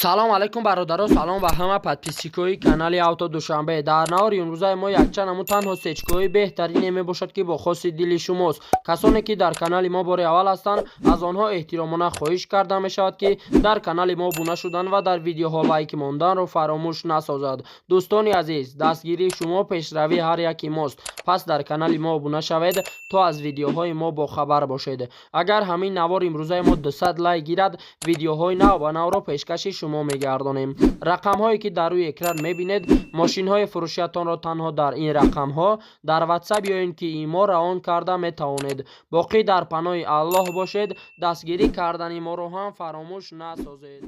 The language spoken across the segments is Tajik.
Салом алайкум, бародаро, салом ба ҳама подписчикои канали Авто Душанбе. Дар навори имрӯзаи мо якчанд намуд танҳо сечкаҳои беҳтарине мебошад, ки бо хоси дили шумост. Касоне ки дар канали мо бори аввал ҳастанд, аз онҳо эҳтиромона хоҳиш карда мешавад, ки дар канали мо обуна шудан ва дар видеоҳо лайк монданро фаромӯш насозад. Дӯстони азиз, дастгирии шумо пешравии ҳар яки мост, пас дар канали мо обуна шавед, то аз видеоҳои мо бохабар бошед. Агар ҳамин навор имрӯзаи мо 200 лайк гирад, видеоҳои нав ба навро пешкаши шумо мегардонем. Рақамҳое ки дар рӯи экран мебинед, мошинҳои фурӯшиятонро танҳо дар ин рақамҳо дар Ватсап ё ин ки ИМО равон карда метавонед. Боқӣ дар паноҳи Аллоҳ бошед, дастгирӣ кардани моро ҳам фаромӯш насозед.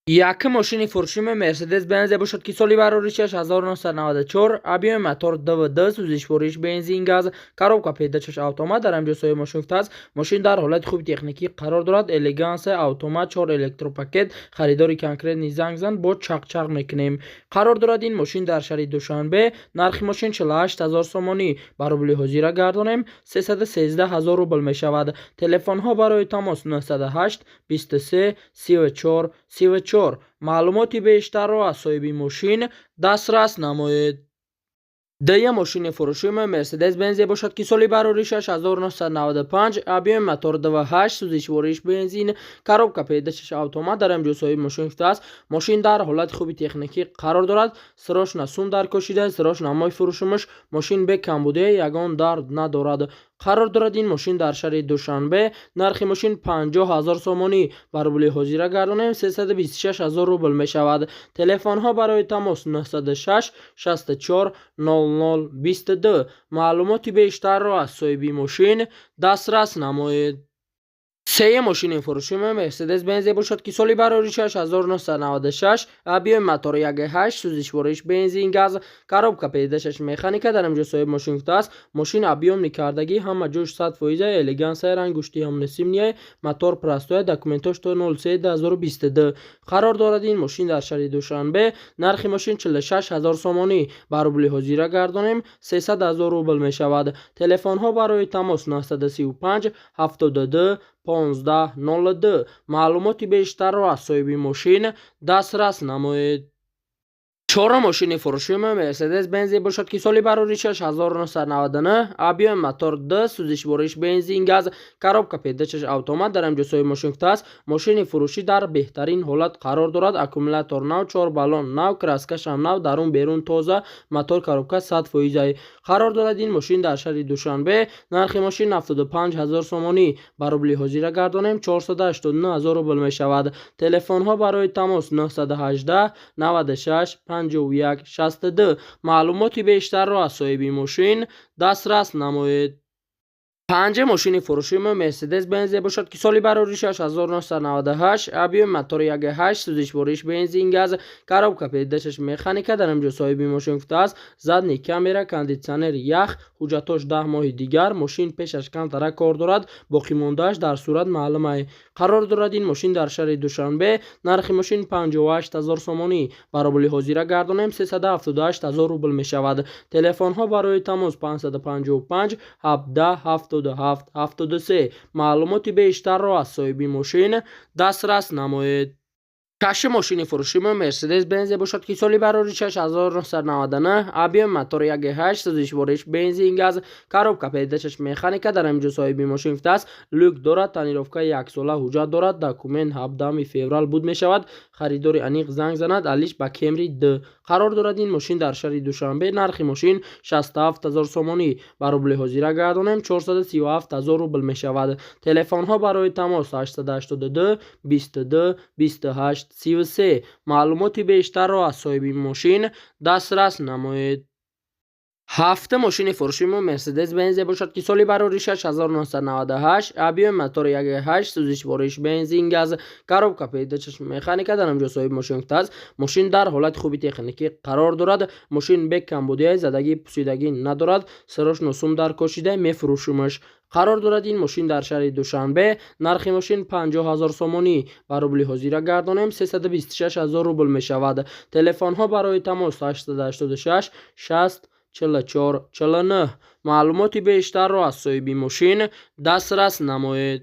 Якум мошини фурӯшими Мерседес Бензе бошад, ки соли бароришаш 1994, объёми мотор 2,2, сӯзишвориш бензин, газ, коробка ПД6 автомат. Дар ҳамҷо соҳиби мошин гуфтааст, мошин дар ҳолати хуби техникӣ қарор дорад, элегансия, автомат, чор электропакет. Харидори конкретный занг зан, бо чақчақ мекунем. Қарор дорад ин мошин дар шаҳри Душанбе. Нархи мошин 48 ҳазор сомонӣ, ба рубли ҳозира гардонем, 313 ҳазор рубл мешавад. Телефонҳо барои тамос 908 23 34 34. Маълумоти бештарро аз соҳиби мошин дастрас намоед. Дуюм мошини фурӯшими Мерседес Бензе бошад, ки соли бароришаш 1995, объёми мотор 2,8, сӯзишвориш бензин, коробка ПД6 автомат. Дар ҳамҷо соҳиби мошин гуфтааст, мошин дар ҳолати хуби техникӣ қарор дорад, срочно сум дар кошида, срочно мефурӯшимаш. Мошин бе камбудия, ягон дард надорад. Қарор дорад ин мошин дар шаҳри Душанбе. Нархи мошин 50 ҳазор сомонӣ, ба рубли ҳозира гардонем, 326 ҳазор рубл мешавад. Телефонҳо барои тамос 906 64 00 22. Маълумоти бештарро аз соҳиби мошин дастрас намоед. Сеюм мошини фурӯшими Мерседес Бензе бошад, ки соли бароришаш 1996, объёми мотор 1,8, сӯзишвориш бензин, газ, коробка ПД6 механика. Дар инҷо соҳиби мошин гуфтааст, мошин объёмный кардагӣ, ҳама ҷош 100%, элегансия, рангушти ҳамнасимния, мотор простой, документош то 03 2022. Қарор дорад ин мошин дар шаҳри Душанбе. Нархи мошин 46 ҳазор сомонӣ, ба рубли ҳозира гардонем, 300 ҳазор рубл мешавад. Телефонҳо барои тамос 935 72 15 02. Маълумоти бештарро аз соҳиби мошин дастрас намоед. Чорум мошини фурӯшими Мерседес Бензе бошад, ки соли бароришаш 1999, объёми мотор 2, сӯзишвориш бензин, газ, коробка ПД6 автомат. Дар инҷо соҳиби мошин гуфтааст, мошини фурӯшӣ дар беҳтарин ҳолат қарор дорад, аккумулятор нав, чор баллон нав, краскашам нав, дарун берун тоза, мотор, коробка 100%. Қарор дорад ин мошин дар шаҳри Душанбе. Нархи мошин 75 ҳазор сомонӣ, ба рубли ҳозира гардонем, 489 ҳазор рубл мешавад. Телефонҳо барои тамос 918 96 51 62. Маълумоти бештарро аз соҳиби мошин дастрас намоед. Панҷум мошини фурӯшими Мерседес Бензе бошад, ки соли бароришаш 1998, объёми мотори 1,8, сӯзишвориш бензин, газ, коробка ПД6 механика. Дар инҷо соҳиби мошин гуфтааст, задний камера, кондитсионер, ях, ҳуҷҷатош 10 моҳи дигар. Мошин пешаш камтара кор дорад, боқимондааш дар сурат маълумай. Қарор дорад ин мошин дар шаҳри Душанбе. Нархи мошин 58 ҳазор сомонӣ, ба рубли ҳозира гардонем, 378 ҳазор рубл мешавад. Телефонҳо барои тамос 555 17 77 73. Маълумоти бештарро аз соҳиби мошин дастрас намоед. Шашум мошини фурӯшими Мерседес Бензе бошад, ки соли бароришаш 1999, объёми мотор 1,8, сӯзишвориш бензин, газ, коробка ПД6 механика. Дар инҷо соҳиби мошин гуфтааст, люк дорад, тонировка яксола, ҳуҷҷат дорад, документ 17 феврал буд мешавад. Харидори аниқ занг занад. Алиш ба Кемри д. Қарор дорад ин мошин дар шаҳри Душанбе. Нархи мошин 67 ҳазор сомонӣ, ба рубли ҳозира гардонем, 437 ҳазор рубл мешавад. Телефонҳо барои тамос 882 22 28 33. Маълумоти бештарро аз соҳиби мошин дастрас намоед. Ҳафтум мошини фурӯшимо Мерседес Бензе бошад, ки соли бароришаш 1998, объёми мотори 1,8, сӯзишвориш бензин, газ, коробка ПД6 механика. Дар инҷо соҳиби мошин гуфтааст, мошин дар ҳолати хуби техникӣ қарор дорад, мошин бе камбудияи задагӣ, пусидагӣ надорад, срочно сум дар кошида мефурӯшимаш. Қарор дорад ин мошин дар шаҳри Душанбе. Нархи мошин 50 ҳазор сомонӣ, ба рубли ҳозира гардонем, 326 ҳазор рубл мешавад. Телефонҳо барои тамос 886 60 44 49. Маълумоти бештарро аз соҳиби мошин дастрас намоед.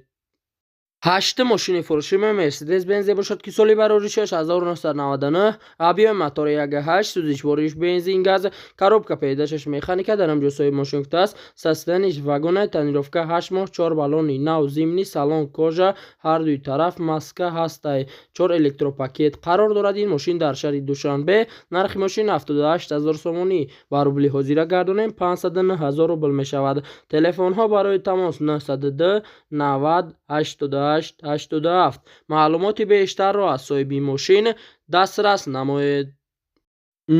Ҳаштум мошини фурӯши Мерседес Бензе бошад, ки соли бароришаш 1999, объёми мотори 1,8, сӯзишвориш бензин газ, коробка передачаш механика. Дар ҳамҷо соҳиби мошин гуфтааст, состояниш вагона, тонировка 8 моҳ, чор баллони нав, зимний, салон кожа, ҳар дуи тараф маска ҳастай, чор электропакет. Қарор дорад ин мошин дар шаҳри Душанбе. Нархи мошин 78 ҳазор сомонӣ, ба рубли ҳозира гардонем, 509 ҳазор рубл мешавад. Телефонҳо барои тамос 902 90 88 87. Маълумоти бештарро аз соҳиби мошин дастрас намоед.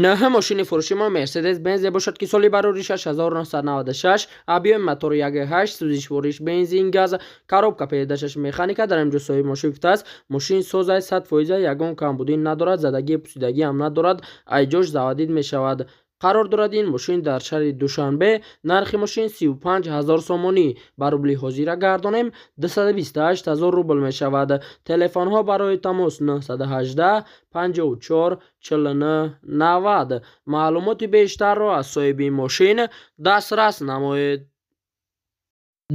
Нӯҳум мошини фурӯши мо Мерседес Бензе бошад, ки соли бароришаш 1996, объёми мотори 1,8, сӯзишвориш бензин газ, коробка передачаш механика. Дар инҷо соҳиби мошин гуфтааст, мошин созай, 100%, ягон камбудӣ надорад, задагӣ, пусидагӣ ҳам надорад, айҷош заводить мешавад. Қарор дорад ин мошин дар шаҳри Душанбе. Нархи мошин 35 ҳазор сомонӣ, ба рубли ҳозира гардонем, 228 ҳазор рубл мешавад. Телефонҳо барои тамос 918 54 49 90. Маълумоти бештарро аз соҳиби мошин дастрас намоед.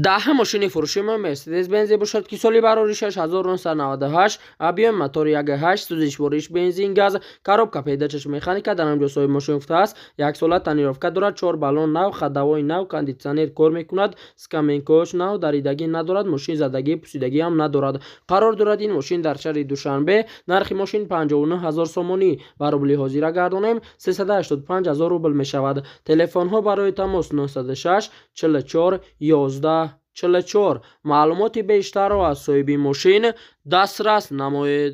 Даҳум мошини фурӯши мо Мерседес Бензе бошад, ки соли бароришаш 1998, объёми мотори 1,8, сӯзишвориш бензин газ, коробка передачаш механика. Дар ҳамҷо соҳиби мошин гуфтааст, яксола тонировка дорад, чор баллон нав, ходовой нав, кондитсионер кор мекунад, скамейкаош нав, даридагӣ надорад, мошин задагӣ, пусидагӣ ҳам надорад. Қарор дорад ин мошин дар шаҳри Душанбе. Нархи мошин 59 ҳазор сомонӣ, ба рубли ҳозира гардонем, 385 ҳазор рубл мешавад. Телефонҳо барои тамос 906 44 11 44. Маълумоти бештарро аз соҳиби мошин дастрас намоед.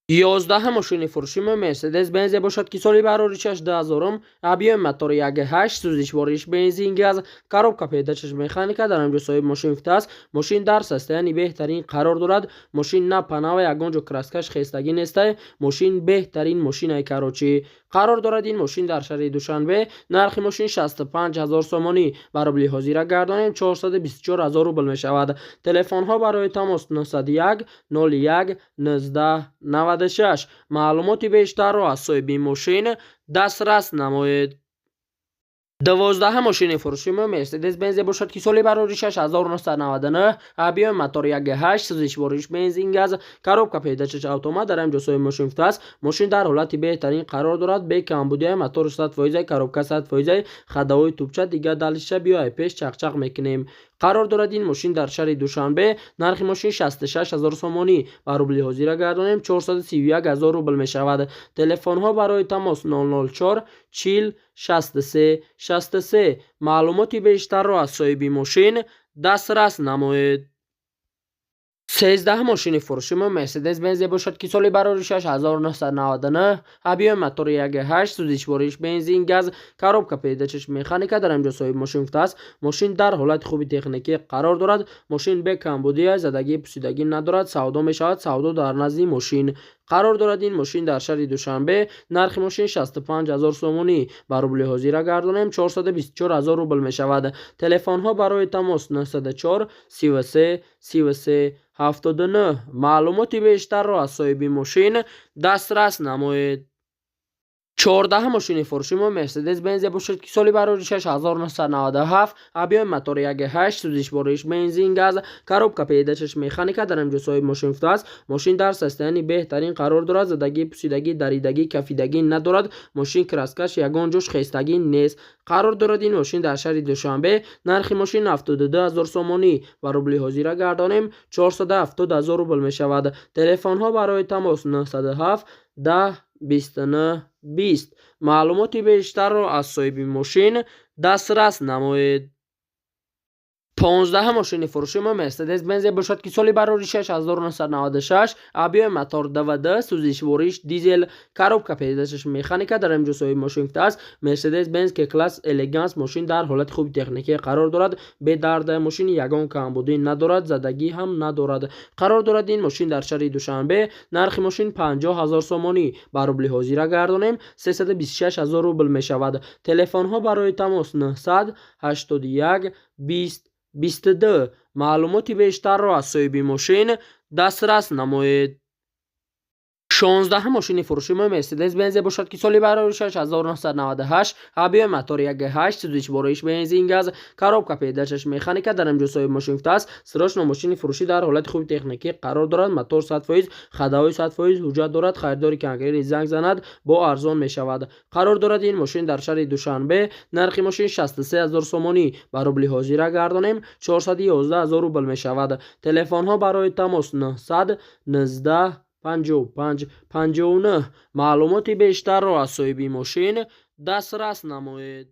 11-ум мошини фурӯши мо Мерседес Бензе бошад, ки соли бароришаш 2000-ум, объёми мотори 1,8, сӯзишвориш бензин газ, коробка передачаш механика. Дар ҳамҷо соҳиби мошин гуфтааст, мошин дар состоянии беҳтарин қарор дорад, мошин на панава, ягон ҷо краскаш хестагӣ нестай, мошин беҳтарин мошинай, короче. Қарор дорад ин мошин дар шаҳри Душанбе. Нархи мошин 65 ҳазор сомонӣ, ба рубли ҳозира гардонем, 424 ҳазор рубл мешавад. Телефонҳо барои тамос 901 01 19 96. Маълумоти бештарро аз соҳиби мошин дастрас намоед. 12-ум мошини фурӯши мо Мерседес Бензе бошад, ки соли бароришаш 1999, объёми мотор 1,8, сӯзишвориш бензин газ, коробка передачаш автомат. Дар ҳамҷо соҳиби мошин гуфтааст, мошин дар ҳолати беҳтарин қарор дорад, бе камбудиай, мотори 100%, коробка 100%, ходовой тубча. Дигар дальше биёай, пеш чақчақ мекунем. Қарор дорад ин мошин дар шаҳри Душанбе. Нархи мошин 66 ҳазор сомонӣ, ба рубли ҳозира гардонем, 431 ҳазор рубл мешавад. Телефонҳо барои тамос 004 40 63 63. Маълумоти бештарро аз соҳиби мошин дастрас намоед. 13-ум мошини фурӯши мо Мерседес Бензе бошад, ки соли бароришаш 1999, объёми мотори 1,8, сӯзишвориш бензин газ, коробка передачаш механика. Дар ҳамҷо соҳиби мошин гуфтааст, мошин дар ҳолати хуби техникӣ қарор дорад, мошин бе камбудия, задагӣ, пусидагӣ надорад, савдо мешавад, савдо дар назди мошин. Қарор дорад ин мошин дар шаҳри Душанбе. Нархи мошин 65 ҳазор сомонӣ, ба рубли ҳозира гардонем, 424 ҳазор рубл мешавад. Телефонҳо барои тамос 904 33 33 79. Маълумоти бештарро аз соҳиби мошин дастрас намоед. 14-ум мошини фурӯши мо Мерседес Бензе бошад, ки соли бароришаш 1997, объёми мотори 1,8, сӯзишвориш бензин газ, коробка передачаш механика. Дар инҷо соҳиби мошин гуфтааст, мошин дар состоянии беҳтарин қарор дорад, задагӣ, пусидагӣ, даридагӣ, кафидагӣ надорад, мошин краскаш ягон ҷош хестагӣ нест. Қарор дорад ин мошин дар шаҳри Душанбе. Нархи мошин 72 ҳазор сомонӣ, ба рубли ҳозира гардонем, 470 ҳазор рубл мешавад. Телефонҳо барои тамос 907 10 29 20. Маълумоти бештарро аз соҳиби мошин дастрас намоед. 15-ум мошини фурӯши мо Мерседес Бензе бошад, ки соли бароришаш 1996, объёми мотор 2,2, сӯзишвориш дизел, коробка передачаш механика. Дар инҷо соҳиби мошин гуфтааст, Мерседес Бенз К класс Элеганс, мошин дар ҳолати хуби техникӣ қарор дорад, бедарда, мошини ягон камбудӣ надорад, задагӣ ҳам надорад. Қарор дорад ин мошин дар шаҳри Душанбе. Нархи мошин 50 ҳазор сомонӣ, ба рубли ҳозира гардонем, 326 ҳазор рубл мешавад. Телефонҳо барои тамос 981 20 22. Маълумоти бештарро аз соҳиби мошин дастрас намоед. 16-ум мошини фурӯши мо Мерседес Бензе бошад, ки соли бароришаш 1998, объёми мотори 1,8, сӯзишвориш бензин газ, коробка передачаш механика. Дар инҷо соҳиби мошин гуфтааст, срочно мошини фурӯшӣ дар ҳолати хуби техникӣ қарор дорад, мотор 100%, ходовой 100%, ҳуҷҷат дорад. Харидори конкретӣ занг занад, бо арзон мешавад. Қарор дорад ин мошин дар шаҳри Душанбе. Нархи мошин 63 000 сомонӣ, ба рубли ҳозира гардонем, 411 000 рубл мешавад. Телефонҳо барои тамос 900 19 55 59. Маълумоти бештарро аз соҳиби мошин дастрас намоед.